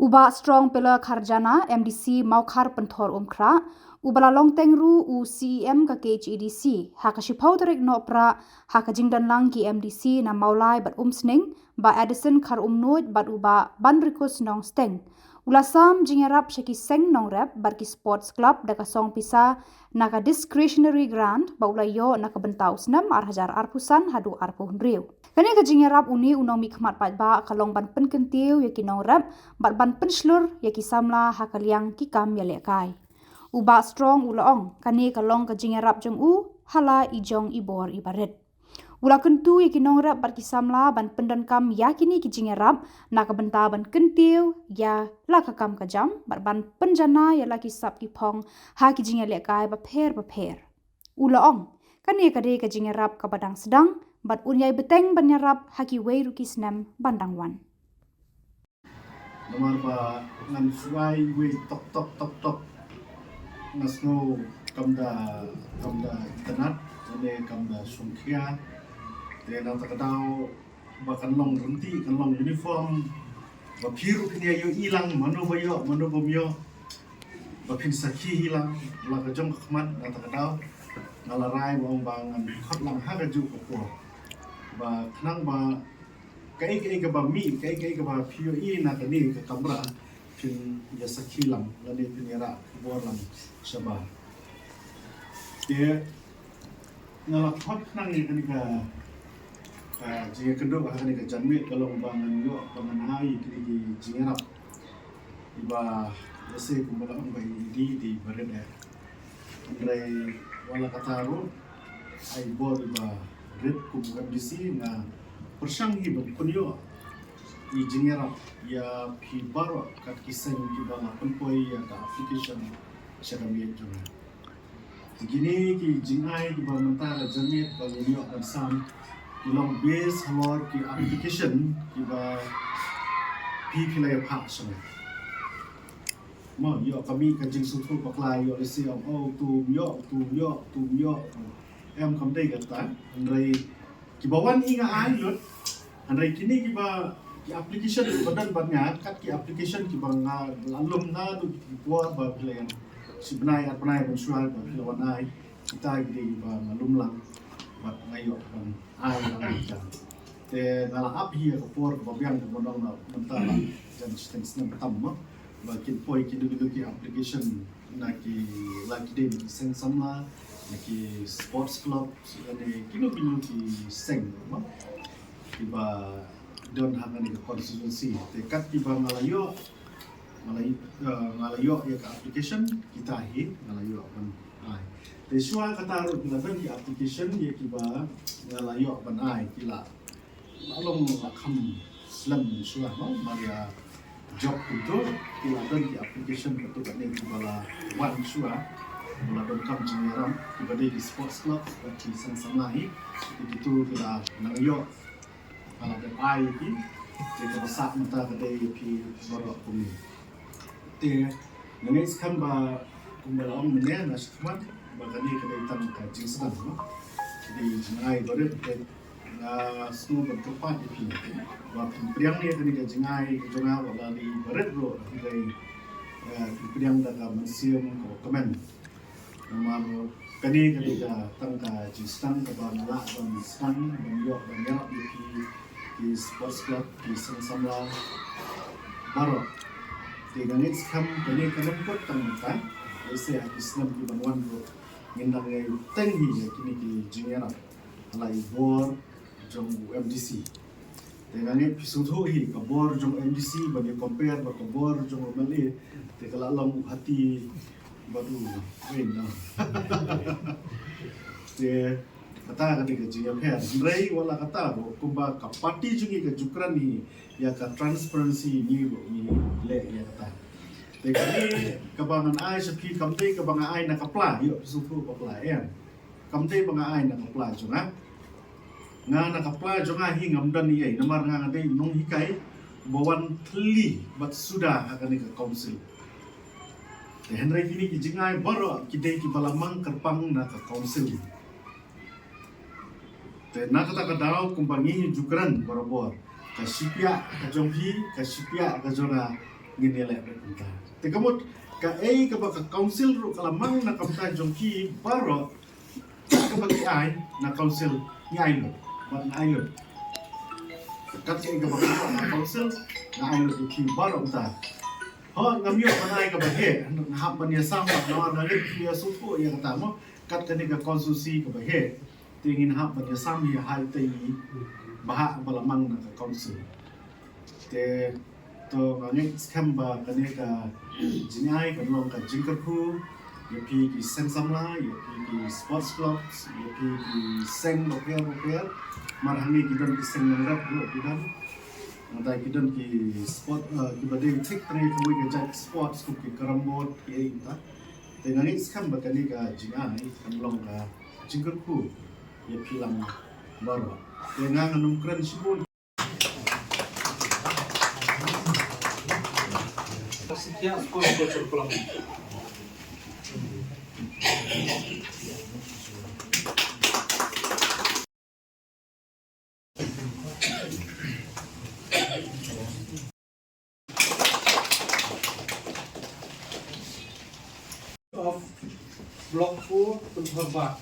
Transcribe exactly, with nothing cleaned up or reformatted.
U Bah Strong Pillar Kharjana, M D C Mawkhar Pynthor Umkhrah, uba la long teng ruh u C E M ka K H A D C, ha ka shiphew tarik Nohprah, ha ka jingdonlang ki M D C na Mawlai bad Umsning, Bah Addison Kharumnuid bad u Bah Banrikus Nongsteng, u la sam jingïarap sha ki seng nongrep bad ki sports club da ka song pisa na ka discretionary grant ba u la ïoh na ka bynta u snem ar hajar arphew san haduh arphew hynriew. Kane ka jingïarap une u nongmihkhmat paidbah ka long ban pynkyntiew ïa ki nongrep bad ban pynshlur ïa ki samla ha ka liang ki kam ïalehkai. U Bah Strong u la ong, kane ka long ka jingïarap jong u ha la i jong i bor i barit. U la kyntu ïa ki nongrep bad ki samla ban pyndonkam ïa kine ki jingïarap na ka bynta ban kyntiew ïa la ka kam ka jam bad ban pynjanai ïa la ki sap ki phong ha ki jingïalehkai bapher bapher. U la ong, kane ka dei ka jingïarap kaba dang sdang bad un ïai bteng ban ïarap ha kiwei ruh ki snem ban dang wan. Namar ba ngan shu ai iwei tok tok tok tok. Nga sngew kam da, kam da itynnad, lane kam da shongkhia. Te na kata ka daw ba kan long ryntih, kan long uniform. Ba phi ruh phin ïohi lang mano ba ïoh, mano bym ïoh. Ba phin sakhi hi lang, la ka jong ka khmat na kata ka daw. Nga la rai ba ong ba ngan khot lang ha kajuh ka por. Ba khnang ba kaei kaei kaba mih, kaei kaei kaba phi ïohi na kane ka kamra, phin ïa sakhi lang lane phin ïa rah khubor lang shabar. Te nga la khot khnang ïa kane ka, ka jingïakynduh ha kane ka janmiet ka long ba ngan ïoh ba ngan ai kine ki jingïarap. Iba lehse kumba la ong ba i dei, i dei barit eh. Hynrei wat la katta ruh, ai bor iba rit kum u M D C nga pyrshang hi ban pynïoh i jingïarap ïa phi baroh kat ki seng kiba la pynpoi ïa ka application sha ka miet jong nga. Te kine ki jingai kiba mynta ka janmiet ba ngin ïoh ban sam ki long base halor ki application kiba phi phi la ïa phah sha nga. Mo, ïoh ka mih ka jingsngewthuh bakla, ïoh lehse ong, oh, utu um ïoh, utu um ïoh, utu um ïoh. Em, kam dei kata. Hynrei kiba wan hi nga ai lut. Hynrei kine kiba, ki application kiba don bad nga, kat ki application kiba nga la lum naduh ki por ba phi la ïa, shi bnai ar bnai ban shuwa ba phi la wan ai. Kita ki dei kiba nga lum lang bad nga ïoh ban ai lang kita. Te nga la ap hi ïa ka por kaba biang kaba nong na mynta la jan shiteng snem tam mo. Ba kin poi kino kino ki application na ki, la ki dei na ki seng samla, na ki sports club, lane kino kino ki seng mo. Kiba don ha kane ka constituency. Te kat kiba nga la ïoh, nga la, eh, nga la ïoh ïa ka application, kita hi nga la ïoh ban ai. Te shuwa kata ruh ki la don ki application ïa kiba nga la ïoh ban ai, ki la, la long la kham slem shuwa mo, mar ïa jop kumto, ki la don ki application katto katne kiba la wan shuwa, ba la donkam jingïarap, kiba dei ki sports club bad ki seng samla hi, te kito ki la nang ïoh, nga la dep ai ïa ki, te kaba sah mynta ka dei ïa phi baroh kumne. Te nga ngeit skhem ba kumba la ong mynne na shakhmat ba kane ka dei tang ka jingsdang, no? Ka dei jingai barit, te nga sngew ban kyrpad ïa phi ba phin pdiang ïa kane ka jingai ka jong nga, wat la dei barit ruh hynrei, eh, phin pdiang da ka mynsiem kaba kmen. Namar kane ka dei ka tang ka jingsdang kaba nga lah ban sdang ban ïoh ban ïarap ïa ki, ki sports club, ki seng samla baroh. Te nga ngeit skhem kane ka lyngkot tang mynta, lehse ha ki snem ki ban wan ruh ngin dang ïai teng hi ïa kine ki jingïarap ha la i bor jong u M D C. Te nga ngeit phi sngewthuh hi ka bor jong u M D C ban ïa compare bad ka bor jong u M L A, te ka la long u hati bad u hynmen, no? Te kata ka dei ka jingïapher. Hynrei wat la kata ruh kumba ka party jong ngi ka ju kren hi ïa ka transparency, ngi ruh ngi leh ïa kata. Te kane kaba ngan ai sha phi kam dei kaba nga ai na ka pla, ïoh phi sngewthuh bakla, em. Kam dei ba nga ai na ka pla jong nga. Nga na ka pla jong nga hi ngam don eiei, namar nga nga dei u nonghikai ba wan thylli bad suda ha kane ka council. Te hynrei kine ki jingai baroh ki dei kiba la mang kyrpang na ka council. Te na kata ka daw kumba ngi ju kren barabor, ka shipiah ka jong phi, ka shipiah ka jong nga, Ngin ïaleh bad kumta. Te ka mut kaei kaba ka council ruh ka la mang na ka bynta jong ki baroh, kaba ki ai na council ngi ai lut. Bad nga ai lut. Kat kaei kaba ka na council nga ai lut ïa ki baroh kumta. Ho, ngam ïoh ban ai kaba heh, nga hap ban ïasam bad nga wan nga leit ki ïasngewthuh ïa kata mo. Kat kane ka constituency kaba heh. Te ngin hap ban ïasam ïa hai tai ba hap ba la mang na ka council. Te to nga ngeit skhem ba kane ka jingai kan long ka jingkyrkhu ïa phi ki seng samla, ïa phi ki sports clubs, ïa phi ki seng bapher bapher. Mar hangne ki don ki seng nongrep ruh ki don. Nangta ki don ki sport, eh, kiba dei thik tang ïa kawei ka jait sports kum ki carrom board ki ei ta. Te nga ngeit skhem ba kane ka jingai kan long ka jingkyrkhu ïa phi lang baroh. Te nga ngan ym kren shibun. Of Block four, Pynthorbark.